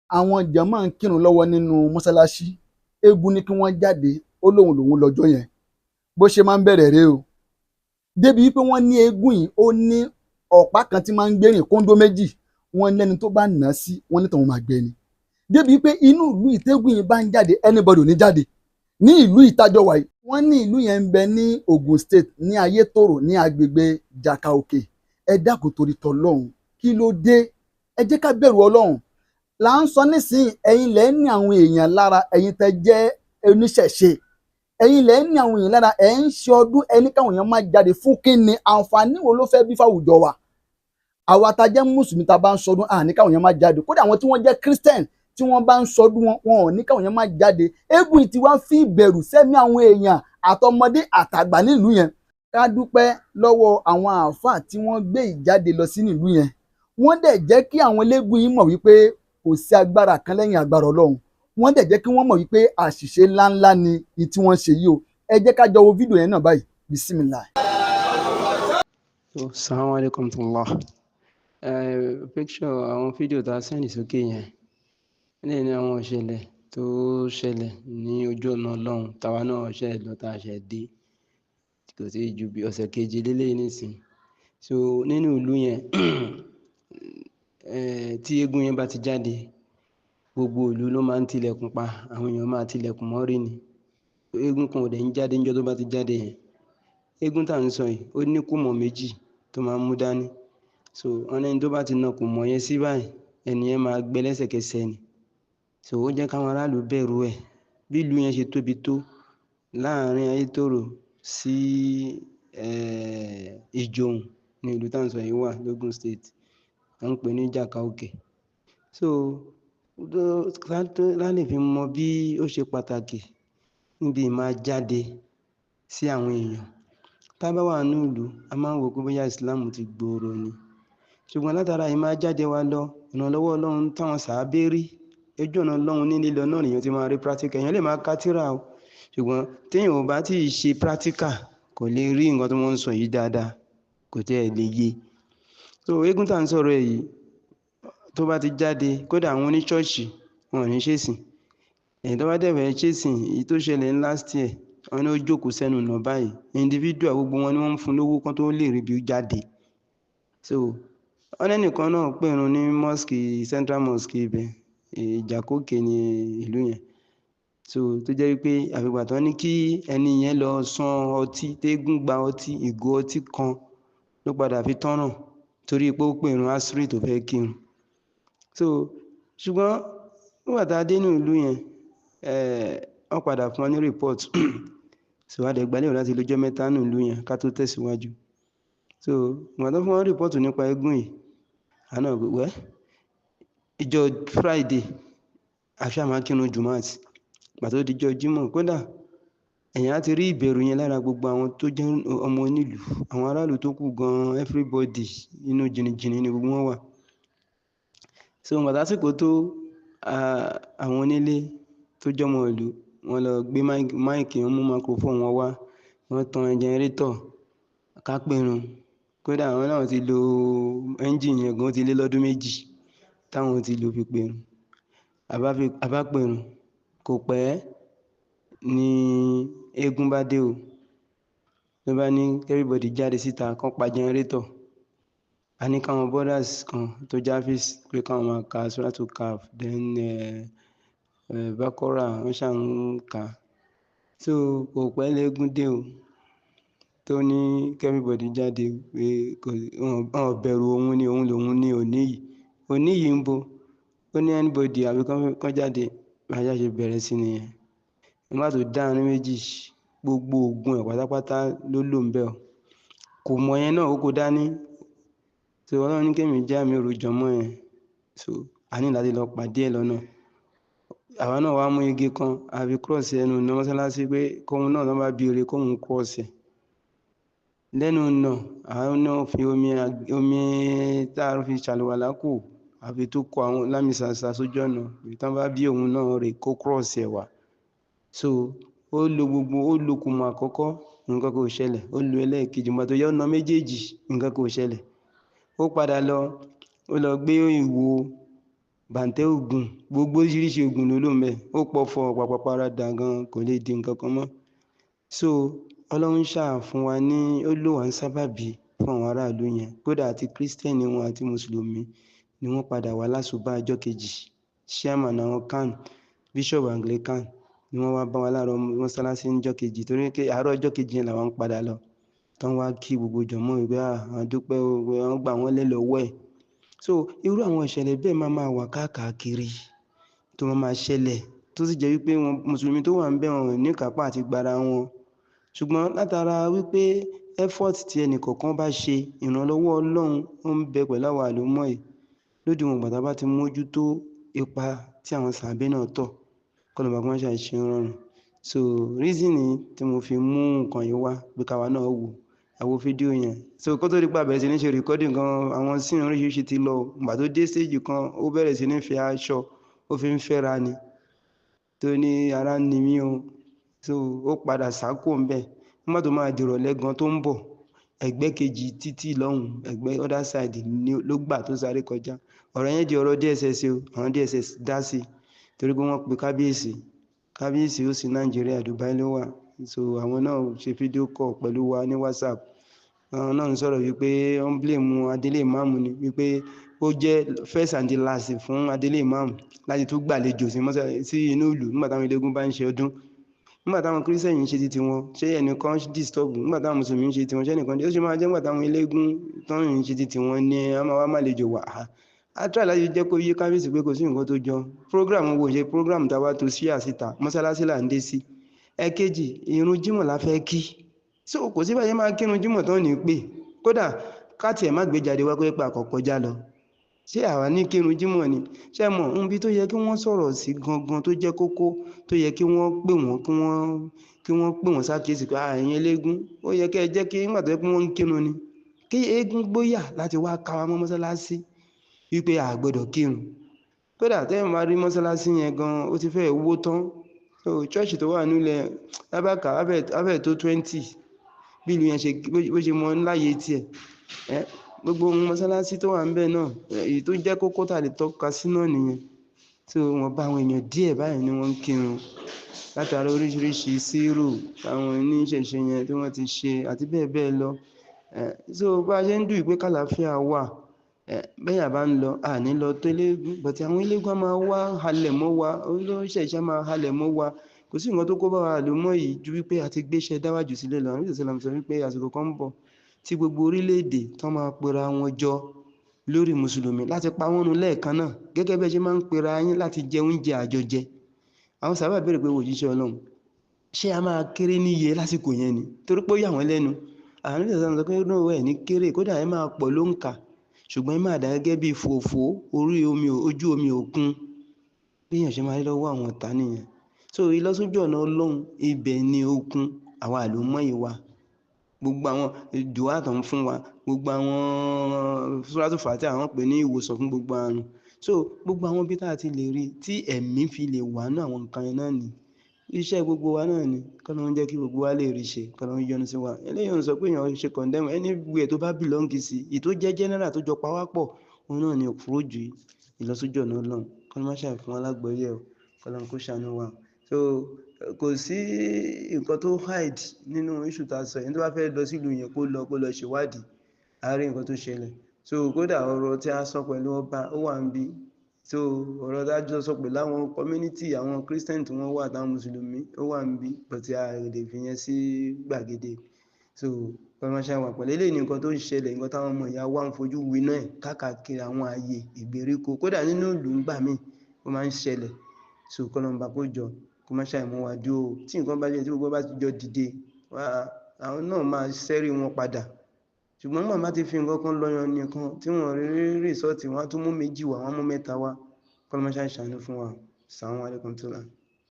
Àwọn jàmáà ń kírun lọ́wọ́ nínú mọ́ṣáláṣí. Eégún ní kí wọ́n jáde, ó lóun lòun lọ́jọ́ yẹn. Bó ṣe máa ń bẹ̀rẹ̀ rèé o, débi wípé wọ́n ní eégún yìí, ó ní ọ̀pá kan tí máa ń gbérìn kóńdó méjì. Wọ́n lẹ́ni tó bá nà á sí, wọ́n ní tòun máa gbé ni. Débi wípé inú ìlú ìtẹ́gùn yìí bá ń jáde, anybody ò ní jáde ní ìlú ìtajọ wàyí. Wọ́n ní ìlú yẹn ń bẹ ní Ogun State, ní Ayétòrò, ní agbègbè Jàkà Òkè. Ẹ dákun, torí tọlọ́hun, kí ló dé? Ẹ jẹ́ ká bẹ̀rù Ọlọ́run là ń sọ nísìnyí. Ẹ̀yin lẹ́ ní àwọn èèyàn lára, ẹ̀yin tẹ́ jẹ́ oníṣẹ̀ṣe, ẹ̀yin lẹ́ ní àwọn èèyàn lára. Ẹ̀ ń ṣe ọdún, ẹni káwọn èèyàn má jáde fún kí ni? Àǹfààní wo ló fẹ́ bí fáwùjọ wa? Àwa tá jẹ́ mùsùlùmí, tá bá ń sọdún, àní káwọn èèyàn má jáde. Kódà àwọn tí wọ́n jẹ́ Christian, tí wọ́n bá ń sọdún wọn, wọn ò ní káwọn èèyàn má jáde. Eégún tí wọ́n fi ìbẹ̀rù sẹ́mi àwọn èèyàn, àtọmọdé àtàgbà nílùú yẹn. Ká dúpẹ́ lọ́wọ́ àwọn àáfàá tí wọ́n gbé ìjáde lọ sí nílùú yẹn. Wọ́n dẹ̀ jẹ́ kí àwọn eléégún yìí mọ̀ wípé kò sí agbára kan lẹ́yìn agbára Ọlọ́run. Wọ́n dẹ̀ jẹ́ kí wọ́n mọ̀ wípé àṣìṣe ńláńlá ni tí wọ́n ṣe yìí o. Ẹ jẹ́ ká jọ wo fídíò yẹn náà báyìí. Bisimilah. Assalamu alaikum tullah. Picture àwọn fídíò tá a send sókè yẹn ní àwọn ìṣẹ̀lẹ̀ tó ṣẹlẹ̀ ní ojú ọ̀nà Ọlọ́run táwa náà ṣẹ̀ lọ, tá a ṣẹ̀ dé, kò sí ju bí ọ̀sẹ̀ kejì lélẹ́yìí nísìn. So nínú ìlú yẹn, tí eégún yẹn bá ti jáde, gbogbo ìlú ló máa ń tilẹ̀kùn pa, àwọn èèyàn máa tilẹ̀kùn mọ́rí ni. Eégún kan ò dẹ̀ ń jáde níjọ́ tó bá ti jáde yẹn. Eégún tá à ń sọ yìí, ó ní kùmọ̀ méjì tó máa ń mú dání. So wọ́n ní ẹni tó bá ti na kùmọ̀ yẹn sí báyìí, ẹni yẹn máa gbẹ lẹ́sẹ̀kẹsẹ̀ ni. So ó jẹ́ káwọn aráàlú bẹ̀rù ẹ̀. Bí ìlú yẹn ṣe tóbi tó, láàárín Ayétòrò sí Ìjòhùn ní ìlú tá à ń sọ yìí wà l'Ogun State, à ń pè ní Jàkà Òkè. So lá lè fi mọ bí ó ṣe pàtàkì níbi ìmáa jáde sí àwọn èèyàn. Tá bá wà nínú ìlú, a máa ń wò pé bóyá Islam ti gbòòrò ni. Ṣùgbọ́n látara ìmáa jáde wa lọ, ìrànlọ́wọ́ Ọlọ́run táwọn sàábé rí, ojú ọ̀nà Ọlọ́run ní lílọ náà nìyẹn ti máa rí practical. Èèyàn lè máa ka tírà o, ṣùgbọ́n téèyàn ò bá tíì ṣe practical, kò lè rí nǹkan tí wọ́n ń sọ yìí dáadáa, kò tiẹ̀ lè yé. So eégún tá à ń sọ̀rọ̀ ẹ̀ yìí, tó bá ti jáde, kódà àwọn oníṣọ́ọ̀ṣì wọn ò ní ṣèsìn. Èyí tó bá dẹ̀ fẹ́ ṣèsìn, èyí tó ṣẹlẹ̀ ní last year, wọ́n ní ó jókòó sẹ́nu ọ̀nà báyìí. Individual gbogbo wọn ni wọ́n ń fún lówó kán tó lè rí bí jáde. So wọ́n lẹ́nìkan náà pèrun ní mosque, Central Mosque ibẹ̀, Ìjàkókè ní ìlú yẹn. So tó jẹ́ wípé àfìgbà tán ní kí ẹni yẹn lọ san ọtí, tégún gba ọtí, ìgò ọtí kan ló padà fi tọ́ràn torí pé ó pèrun asri tó fẹ́ kírun. So ṣùgbọ́n nígbà tá a dé inú ìlú yẹn, wọ́n padà fún wa ní report. So a dẹ̀ gbà lérò láti lọ́jọ́ 3 nínú ìlú yẹn ká tó tẹ̀síwájú. So ìgbà tó fún wa ní report nípa eégún yìí, àwa náà wò pé ìjọ Friday, a ṣáà máa kírun Jumat. Ìgbà tó di ọjọ́ Jímọ̀, kódà èèyàn á ti rí ìbẹ̀rù yẹn lára gbogbo àwọn tó jẹ́ ọmọ onílùú, àwọn aráàlú tó kù gan, everybody inú jìnnìjìnnì ni gbogbo wọn wà. So ìgbà tásìkò tó, àwọn onílé tó jẹ́ ọmọ ìlú, wọ́n lọ gbé mic, wọ́n mú microphone wọn wá, wọ́n tan generator ká pèrun. Kódà àwọn náà ti lo engine yẹn gan, ó ti lé lọ́dún 2 táwọn ti lò fi pèrun. A bá pèrun, kò pẹ́ ní eégún bá dé o. Ló bá ní everybody jáde síta kán pa generator. A ní káwọn brothers kan tó jẹ́ hafiz pé káwọn máa ka Suratul Kahf, then Baqarah, wọ́n ṣà ń kà. So kò pẹ́ léégún dé o, tó ní kí everybody jáde pé kò, wọ́n ò bẹ̀rù òun ni, òun lòun ní òní yìí. Òní yìí ń bo. Ó ní anybody àbí kán jáde. Bí ajá ṣe bẹ̀rẹ̀ sí nìyẹn. Nígbà tó dá àárín méjì, gbogbo ògùn ẹ̀ pátápátá ló lò ń bẹ o. Kò mọ̀ yẹn náà, ó kó dání. So Ọlọ́run ní kí èmi jẹ́ àmì jọmọ́ yẹn. So a ní láti lọ pàdé ẹ̀ lọ́nà. Àwa náà wá mú igi kan, a fi cross ẹnu ọ̀nà mọ́sálásí pé kóun náà tó bá bí ire kóun cross ẹ̀. Lẹ́nu ọ̀nà, àwa náà fi omi, omi tá a fi ṣàlùwàlá kù, a fi tó kọ àwọn lámìsàsà sójú ọ̀nà. Bí tán bá bí òun náà rè kó cross ẹ̀ wá. So ó lo gbogbo, ó lo kùmọ̀ àkọ́kọ́, nǹkan kò ṣẹlẹ̀. Ó lo ẹlẹ́ẹ̀kejì, ìgbà tó yẹ ó na méjèèjì, nǹkan kò ṣẹlẹ̀. Ó padà lọ, ó lọ gbé ìwo Bàǹtẹ́ ògùn, gbogbo oríṣiríṣi ògùn ló lò ńbẹ̀. Ó pọ̀fọ̀ pàpàpàrà dà gan, kò lè di nǹkan kan mọ́. So Ọlọ́run ṣáà fún wa ní, ó lò wá ń sábàbí fún àwọn aráàlú yẹn. Kódà àti Kristẹni wọn àti Mùsùlùmí ni wọ́n padà wá lásùbà ọjọ́ kejì. Chairman àwọn CAN, Bishop Anglican ni wọ́n wá bá wa láàárọ̀ mọ́sálásí níjọ́ kejì, torí pé àárọ̀ ọjọ́ kejì yẹn làwọn ń padà lọ. Tán wá kí gbogbo jọ̀mọ́ wípé àwọn dúpẹ́ o, pé wọ́n gbà wọ́n lẹ̀ lọ́wọ́ ẹ̀. So irú àwọn ìṣẹ̀lẹ̀ bẹ́ẹ̀ máa máa wà káàkiri tó máa máa ṣẹlẹ̀, tó sì jẹ́ wípé wọn Mùsùlùmí tó wà ńbẹ̀ wọn ò ní ìkápá àti gbara wọn. Ṣùgbọ́n látara wípé effort tí ẹnì kọ̀ọ̀kan bá ṣe, ìrànlọ́wọ́ Ọlọ́run ó ń bẹ pẹ̀lú àwa àlùmọ́ yìí. Lódiwọ̀n ìgbà tá bá ti mójútó ipa tí àwọn sàábé náà tọ̀, k'Ọlọ́run bá kó má ṣe ṣe rọrùn. So reason ni tí mo fi mú nǹkan yìí wá pé káwa náà wò, àwo fídíò yẹn. So kó tó di pé a bẹ̀rẹ̀ sí ní ṣe recording gan, àwọn scene oríṣiríṣi ti lọ. Ìgbà tó dé stage kan, ó bẹ̀rẹ̀ sí ní fi aṣọ, ó fi ń fẹ́ra ni. Tó ní ara ń ni mí o. So ó padà sá kúrò ńbẹ̀. Nígbà tó máa di ìrọ̀lẹ́ gan tó ń bọ̀, ẹgbẹ́ kejì títì lọ́hùn, ẹgbẹ́ other side ni ló gbà tó sáré kọjá. Ọ̀rọ̀ yẹn di ọ̀rọ̀ DSS o, àwọn DSS dá sí i torí pé wọ́n pe kábíyèsí. Kábíyèsí ó sì Nàìjíríà, Dubai ló wà. So àwọn náà ṣe fídíò call pẹ̀lú wa ní WhatsApp. Àwọn náà ń sọ̀rọ̀ wípé wọ́n blame Adélé Ìmáàmù ni, wípé ó jẹ́ first and the last fún Adélé Ìmáàmù láti tún gbàlejò sí mọ́sá sí inú ìlú nígbà táwọn eléégún bá ń ṣe ọdún. Nígbà táwọn Kristẹni ń ṣe ti tiwọn, ṣé ẹnìkan disturb? Nígbà táwọn Mùsùlùmí ń ṣe tiwọn, ṣé ẹnìkan? Ó ṣe máa jẹ́ nígbà táwọn eléégún tán ń ṣe ti tiwọn ni a máa wá màlejò wá. A try láti jẹ́ kó yé kábíyèsí pé kò sí nǹkan tó jọ. Program wo ṣe program tá a wá to sí àsìta, mọ́sálásí là ń dé sí. Ẹ̀kejì, ìrun Jímọ̀ la fẹ́ kí. So kò sí bá ṣe máa kírun Jímọ̀ tán ní pé. Kódà ká tiẹ̀ má gbé jáde wá pé pa àkọ́kọ́ já lọ. Ṣé àwa ní kírun Jímọ̀ ni? Ṣé ẹ mọ̀ níbi tó yẹ kí wọ́n sọ̀rọ̀ sí gangan tó jẹ́ kókó, tó yẹ kí wọ́n pè wọ́n, kí wọ́n pè wọ́n sákìyèsí pé ẹ̀yin eléégún, ó yẹ kí ẹ jẹ́ kí nígbà tó yẹ pé wọ́n ń kírun ni. Kí eégún gbóyà láti wá ká wa mọ́ mọ́sálásí wípé a gbọdọ̀ kírun. Kódà tí ẹ̀yin bá rí mọ́sálásí yẹn gan, ó ti fẹ́ wó tán. So church tó wà nílẹ̀ Lábàkà á fẹ́ tó 20 bí ìlú yẹn ṣe, bó ṣe mọ láyé tiẹ̀. Gbogbo ohun mọ́sálásí tó wà níbẹ̀ náà, èyí tó jẹ́ kókó tá lè tọ́ka sí náà nìyẹn. So wọ́n bá àwọn èèyàn díẹ̀ báyìí ni wọ́n ń kírun látara oríṣiríṣi sírù àwọn oníṣẹ̀ṣe yẹn tí wọ́n ti ṣe àti bẹ́ẹ̀ bẹ́ẹ̀ lọ. So bá ṣe ń dùn pé kàlàáfíà wà, bẹ́ẹ̀ yà bá ń lọ, a ní lọ tó eléégún, but àwọn eléégún á máa wá halẹ̀ mọ́ wa, oníṣẹ̀ṣe á máa halẹ̀ mọ́ wa. Kò sí nǹkan tó kó bá wa àlùmọ́ yìí ju wípé a ti gbéṣẹ́ dáwàjù sílẹ̀ lọ. Ànábì sallam sọ wípé àsìkò kan ń bọ̀ tí gbogbo orílẹ̀-èdè tán máa pera wọn jọ lórí Mùsùlùmí láti pa wọ́n run lẹ́ẹ̀kan náà gẹ́gẹ́ bí ẹ ṣe máa ń pera yín láti jẹ oúnjẹ àjọjẹ. Àwọn sàhábà béèrè pé òjíṣẹ́ Ọlọ́run, ṣé a máa kéré níye lásìkò yẹn ni? Torí pé ó yà wọ́n lẹ́nu. Ànábì sallam sọ pé no, ẹ ní kéré, kódà ẹ máa pọ̀ ló ń kà, ṣùgbọ́n ẹ máa dà gẹ́gẹ́ bí fòfó orí omi, ojú omi òkun. Bí èèyàn ṣe máa rí lọ́wọ́ àwọn ọ̀tá nìyẹn. So ìlọsójú ọ̀nà Ọlọ́run, ibẹ̀ ni okun àwa àlùmọ́ yìí wà. Gbogbo àwọn dùá tó ń fún wa, gbogbo àwọn Suratu Fatiha àwọn pè ní ìwòsàn fún gbogbo àrùn. So gbogbo àwọn ibi tí a ti lè rí tí ẹ̀mí fi lè wà nínú àwọn nǹkan yẹn náà ni. Iṣẹ́ gbogbo wa náà ni. K'Ọlọ́run jẹ́ kí gbogbo wa lè rí ṣe, k'Ọlọ́run yọ́nú sí wa. Eléyìí ò ń sọ pé èèyàn ṣe condemn anywhere tó bá belong sí, èyí tó jẹ́ general tó jọ pa wá pọ̀, òun náà ni òfúrójù ìlọsójú ọ̀nà Ọlọ́run. K'Ọlọ́run má ṣe fún wa lágbọ́yé o, k'Ọlọ́run kó ṣàánú wa. So kò sí nǹkan tó hide nínú issue tá a sọ. Ẹni tó bá fẹ́ lọ sí ìlú yẹn kó lọ, kó lọ ṣèwádìí, a rí nǹkan tó ṣẹlẹ̀. So kódà ọ̀rọ̀ tí a sọ pẹ̀lú ọba ó wà níbí. So ọ̀rọ̀ tí a jọ sọ pẹ̀lú àwọn community, àwọn Christian tí wọ́n wà àtàwọn Mùsùlùmí ó wà níbí, but a lè fi yẹn sí gbàgede. So k'Ọlọ́run má ṣe wà pẹ̀lú. Eléyìí ni nǹkan tó ń ṣẹlẹ̀, nǹkan táwọn ọmọ ìyá wa ń fojú winá ẹ̀ káàkiri àwọn ààyè ìgbèríko. Kódà nínú ìlú ńgbà míì ó máa ń ṣẹlẹ̀. So k'Ọlọ́run bá kó jọ, kó má ṣàì mú wa dúró. Tí nǹkan bá jẹ́ tí gbogbo bá ti jọ dìde, wá, àwọn náà máa ṣẹ́rí wọn padà. Ṣùgbọ́n nígbà bá ti fi nǹkan kan lọ́yàn nìkan tí wọ́n rí result, wọ́n á tún mú méjì wá, wọ́n á mú mẹ́ta wá. K'Ọlọ́run má ṣàì ṣàánú fún wa. Assalamu alaikum tula.